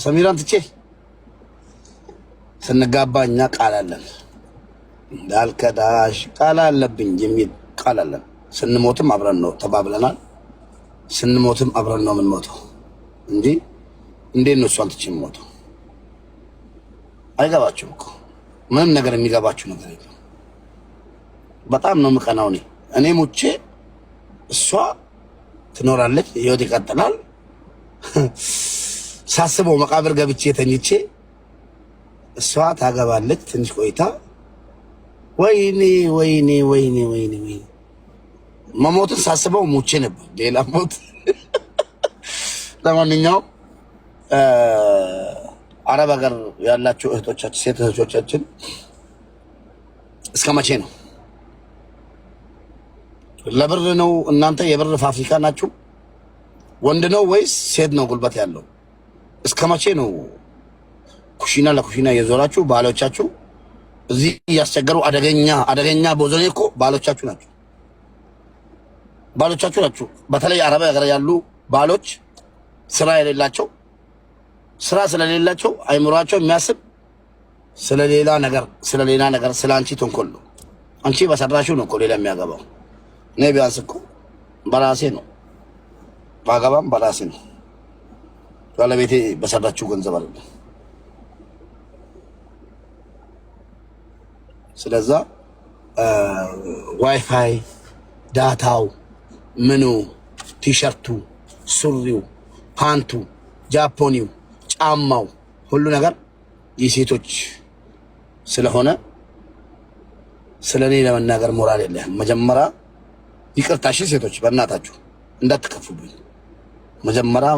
ሰሚራን ትቼ ስንጋባ እኛ ቃል አለን፣ እንዳልከዳሽ ቃል አለብኝ የሚል ቃል አለን። ስንሞትም አብረን ነው ተባብለናል። ስንሞትም አብረን ነው የምንሞተው እንጂ እንዴት ነው እሷን ትቼ የምሞተው? አይገባችሁም እኮ፣ ምንም ነገር የሚገባችሁ ነገር የለም። በጣም ነው የምቀናው እኔ። እኔ ሙቼ እሷ ትኖራለች፣ ህይወት ይቀጥላል። ሳስበው መቃብር ገብቼ ተኝቼ እሷ ታገባለች ትንሽ ቆይታ። ወይኔ ወይኔ ወይኔ ወይኔ ወይኔ፣ መሞትን ሳስበው ሙቼ ነበር። ሌላ ሞት። ለማንኛውም አረብ ሀገር ያላችሁ እህቶቻችን፣ ሴት እህቶቻችን፣ እስከ መቼ ነው? ለብር ነው? እናንተ የብር ፋብሪካ ናችሁ። ወንድ ነው ወይስ ሴት ነው ጉልበት ያለው? እስከ መቼ ነው ኩሽና ለኩሽና እየዞራችሁ ባሎቻችሁ እዚህ እያስቸገሩ? አደገኛ አደገኛ ቦዘኔ እኮ ባሎቻችሁ ናቸው፣ ባሎቻችሁ ናቸው። በተለይ አረብ ሀገር ያሉ ባሎች ስራ የሌላቸው፣ ስራ ስለሌላቸው አይምሯቸው የሚያስብ ስለሌላ ነገር፣ ስለሌላ ነገር፣ ስለ አንቺ ተንኮል ነው። አንቺ በሰራሽው ነው እኮ ሌላ የሚያገባው። እኔ ቢያንስ እኮ በራሴ ነው፣ ባገባም በራሴ ነው። ባለቤቴ በሰራችው ገንዘብ አይደለም። ስለዛ WiFi data ው፣ ምኑ፣ ቲሸርቱ፣ ሱሪው፣ ፓንቱ፣ ጃፖኒው፣ ጫማው፣ ሁሉ ነገር የሴቶች ስለሆነ ስለ እኔ ለመናገር ሞራል የለህም። መጀመሪያ ይቅርታሽ ሴቶች በእናታችሁ እንዳትከፉብኝ መጀመሪያ።